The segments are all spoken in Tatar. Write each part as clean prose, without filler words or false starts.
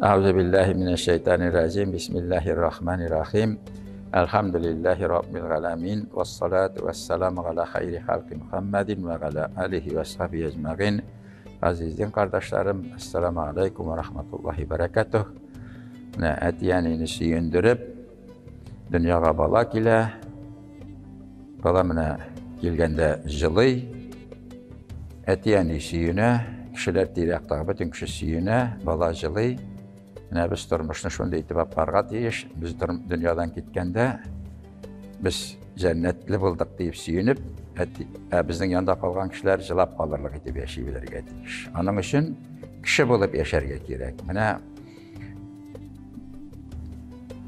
Әүзу биллаһи минәш-шәйтанир-раҗим. Бисмиллаһир-рахманир-рахим. Әлхәмдүлиллаһи раббил галәмин. Вассалату вассаламу галя хайри халқи Мухаммадин ва галя алихи ва сахби әҗмәгин. Газиз дин кардәшләрем, ассаламу алейкум ва рахматуллаһи баракатуһ. Менә әти-әнине сөендереп, дөньяга бала килә. Бала менә килгәндә җылый, әти-әни сөенә, кешеләр тирә-яктагы бөтен кеше сөенә, бала җылый. Менә без тормышны шундый итеп алып барырга тиеш. Без дөньядан киткәндә без җәннәтле булдык диеп сөенеп, әти, ә безнең янда калган кешеләр җылап калырлык итеп яши белергә тиеш. Аның өчен кеше булып яшәргә кирәк. Менә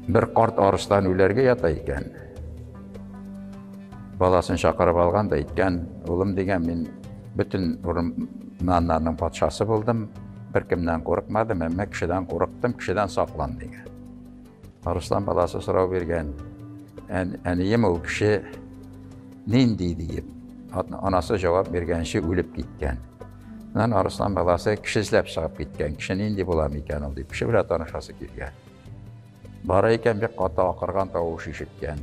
Бер карт арыслан үләргә ята икән. Баласын чакырып алган да әйткән, улым дигән, мин бөтен урманнарның патшасы булдым, беркемнән курыкмадым, әмма кешедән курыктым, кешедән саклан дигән. Арыслан баласы сорау биргән, әнием ул кеше нинди диеп, анасы җавап биргәнче үлеп киткән. Аннан арыслан баласы кеше эзләп чыгып киткән. Кеше нинди була микән ул дип, кеше белән танышасы килгән. Бара икән, бик каты акырган тавыш ишеткән.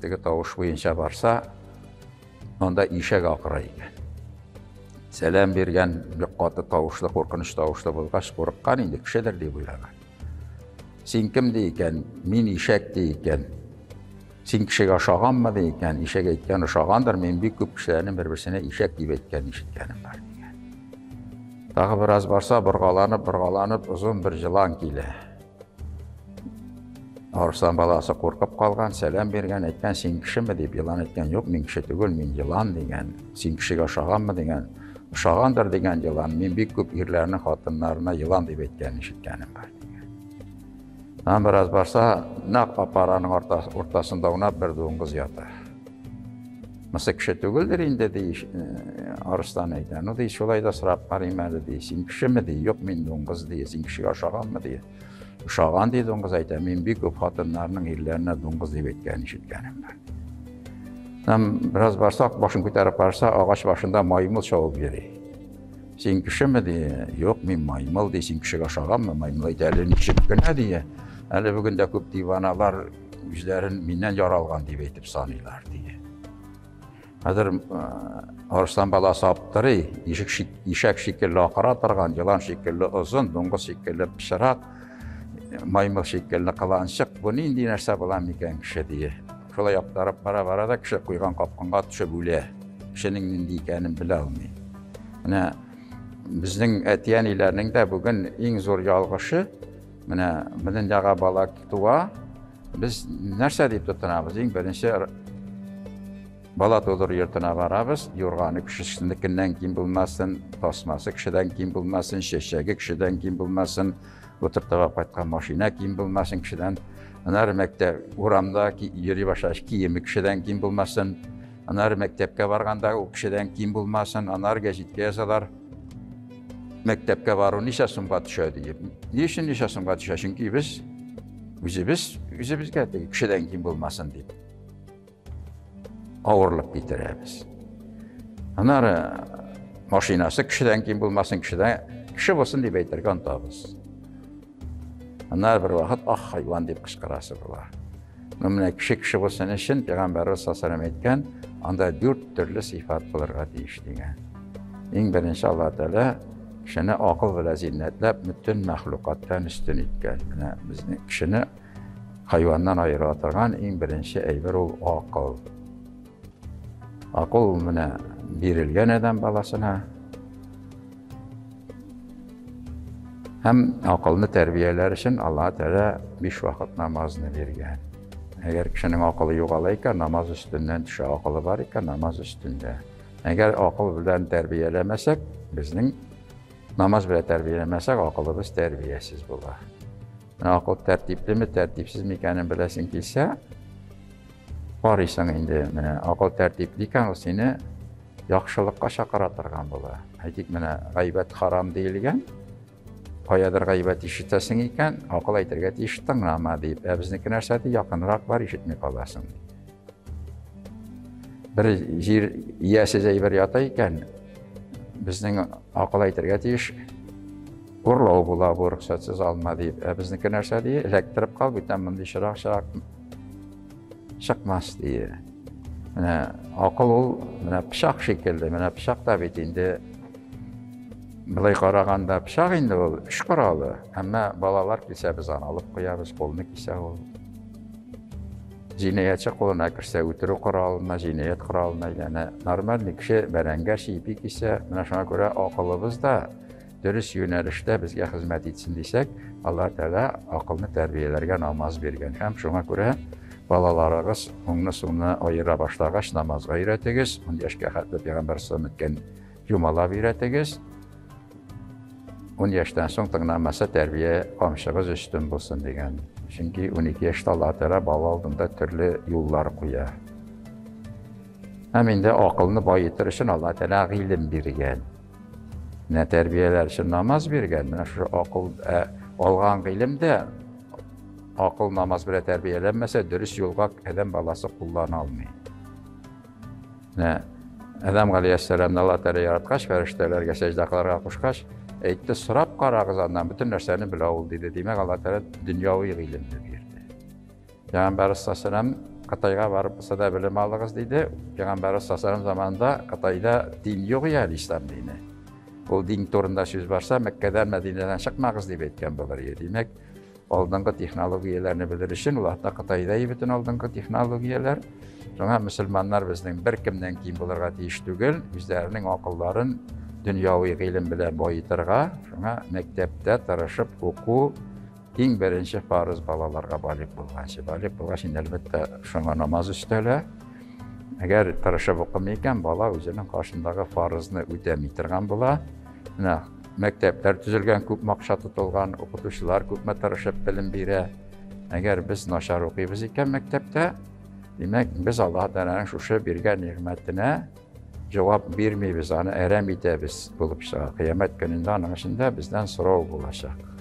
Теге тавыш буенча барса, анда ишәк акыра икән. Сәлам биргән, бик каты тавышлы, куркыныч тавышлы булгач, курыккан инде, кешедер дип уйлаган. Син кем ди икән? Мин ишәк ди икән. Син кешегә ошаганмы ди икән? Ишәк әйткән, ошагандыр, мин бик күп кешеләрнең бер-берсенә ишәк дип әйткән ишеткәнем бар дигән. Тагы бераз барса, боргаланып, боргаланып, озын бер җылан килә. Арыслан баласы куркып калган, сәлам биргән, әйткән, син кешеме дип, елан әйткән, юк, мин кеше түгел, мин елан дигән. Син кешегә ошаганмы дигән. Ошагандыр дигән елан, мин бик күп ирләрнең хатыннарына елан дип әйткән ишеткәнем бар дигән. Аннан бераз барса, нәкъ апараның уртасында аунап бер дуңгыз ята. Мысы кеше түгелдер инде, ди Арыслан әйтә. Ну, ди, шулай да сорап карыйм әле, ди. Син кешеме, ди? Юк, мин дуңгыз, ди. Син кешегә ошаганмы, ди? Ошаган, ди, дуңгыз әйтә. Мин бик күп хатыннарның ирләренә дуңгыз дип әйткәнен ишеткәнем бар. Һәм бераз барсак, башын күтәреп караса, агач башында маймыл чабып йөри. Син кешеме, ди? Юк, мин маймыл, ди. Син кешегә ошаганмы? Маймыл әйтә, әле ничек кенә, ди. Әле бүген дә күп диваналар үзләрен миннән яралган дип әйтеп саныйлар, ди. Хәзер арыслан баласы аптырый, ишек ишәк шикелле акыра торган, елан шикелле озын, дуңгыз шикелле пычрак, маймыл шикелле кыланчык. Бу нинди нәрсә була микән кеше, ди. Шулай аптырап бара-бара да кеше куйган капкынга төшеп үлә. Кешенең нинди икәнен белә алмый. Менә безнең әти-әниләрнең дә бүген иң зур ялгышы, менә дөньяга бала туа, без нәрсә дип тотынабыз? Иң беренче бала тудыру йортына барабыз, юрганы кешесенекеннән ким булмасын, тасмасы кешедән ким булмасын, чәчәге кешедән ким булмасын, утыртып кайткан машина ким булмасын кешедән. Аннары мәктәп, урамда йөри башлагач, киеме кешедән ким булмасын. Аннары мәктәпкә барганда ул кешедән ким булмасын, аннары гәҗиткә язалар. Мәктәпкә бару ничә сумга төшә диеп. Ни өчен ничә сумга төшә? Чөнки без үзебез үзебезгә теге кешедән ким булмасын дип авырлык китерәбез. Аннары машинасы кешедән ким булмасын, кешедән кеше булсын дип әйтергә онтабыз. Аннары бер вакыт ах хайван дип кычкырасы була. Ну, менә кеше кеше булсын өчен Пәйгамбәрбез саллаллаху әйткән, анда дүрт төрле сыйфат булырга тиеш дигән. Иң беренче Алла Тәгалә кешене акыл белән зиннәтләп, бөтен мәхлукаттан өстен иткән. Менә безне кешене хайваннан аера торган иң беренче әйбер ул акыл. Акыл менә бирелгән адәм баласына. Һәм акылны тәрбияләр өчен Аллаһ Тәгалә биш вакыт намазны биргән. Әгәр кешенең акылы югала икән, намаз өстеннән төшә, акылы бар икән, намаз өстендә. Әгәр акыл белән тәрбияләмәсәк, безнең намаз белән тәрбияләмәсәк, акылыбыз тәрбиясез була. Акыл тәртиплеме, тәртипсезме икәнен беләсең килсә, карыйсың инде, менә акыл тәртипле икән, ул сине яхшылыкка чакыра торган була. Әйтик, менә гайбәт харам диелгән, каядыр гайбәт ишетәсең икән, акыл әйтергә тиеш, тыңлама дип. Ә безнеке нәрсә ди, якынрак бар, ишетми каласың. Бер җир иясез әйбер ята икән, безнең акыл әйтергә тиеш, Урлау була бу, рөхсәтсез алма дип. Ә безнеке нәрсә ди? Эләктереп кал, бүтән мондый чырак чырак чыкмас ди. Менә акыл ул менә пычак шикелле. Менә пычак та бит инде былай караганда пычак инде ул эш коралы. Әмма балалар килсә без аны алып куябыз, кулны кисә ул. Җинаятьче кулына керсә, үтерү коралына, җинаять коралына әйләнә. Нормальный кеше бәрәңгә чипи кисә, менә шуңа күрә акылыбыз да дөрес юнәлештә безгә хезмәт итсен дисәк, Аллаһ Тәгалә акылны тәрбияләргә намаз биргән. Һәм шуңа күрә балаларыгыз уңны-сулны аера башлагач, намазга өйрәтегез. 10 яшькә хәтле пәйгамбәр саллаллаһу үткән юмалап өйрәтегез. 10 яшьтән соң тыңламаса, тәрбия камчыгыз өстен булсын дигән. Чөнки 12 яшьтә Аллаһ Тәгалә бала алдында төрле юллар куя. Һәм инде акылны баетыр өчен Аллаһ Тәгалә гыйлем биргән. Менә тәрбияләр өчен намаз биргән, менә шушы акыл алган гыйлем дә акыл намаз белән тәрбияләнмәсә, дөрес юлга адәм баласы куллана алмый. Менә Адәм галәйһиссәламны Алла Тәгалә яраткач, фәрештәләргә сәҗдә кылырга кушкач, әйтте, сорап карагыз аннан, бөтен нәрсәне белә ул, диде. Димәк, Алла Тәгалә дөньяви гыйлемне бирде. Пәйгамбәрбез саллаллаһу Кытайга барып булса да белем алыгыз, диде. Пәйгамбәрбез саллаллаһу заманында Кытайда дин юк әле, ислам дине. Ул дин турында сүз барса, Мәккәдән, Мәдинәдән чыкмагыз дип әйткән булыр иде. Димәк, алдынгы технологияләрне белер өчен ул хәтта Кытайда бөтен алдынгы технологияләр. Шуңа мөселманнар безнең беркемнән ким булырга тиеш түгел, үзләренең акылларын дөньяви гыйлем белән баетырга, шуңа мәктәптә тырышып уку иң беренче фарыз балаларга балигъ булганчы. Балигъ булгач инде әлбәттә шуңа намаз өстәлә. Әгәр тырышып укымый икән, бала үзенең каршындагы фарызны үтәми торган була. Менә мәктәпләр төзелгән, күпме акча тотылган, укытучылар күпме тырышып белем бирә. Әгәр без начар укыйбыз икән мәктәптә, димәк, без Аллаһ Тәгаләнең шушы биргән нигъмәтенә җавап бирмибез, аны әрәм итәбез булып чыга. Кыямәт көнендә аның өчен дә бездән сорау булачак.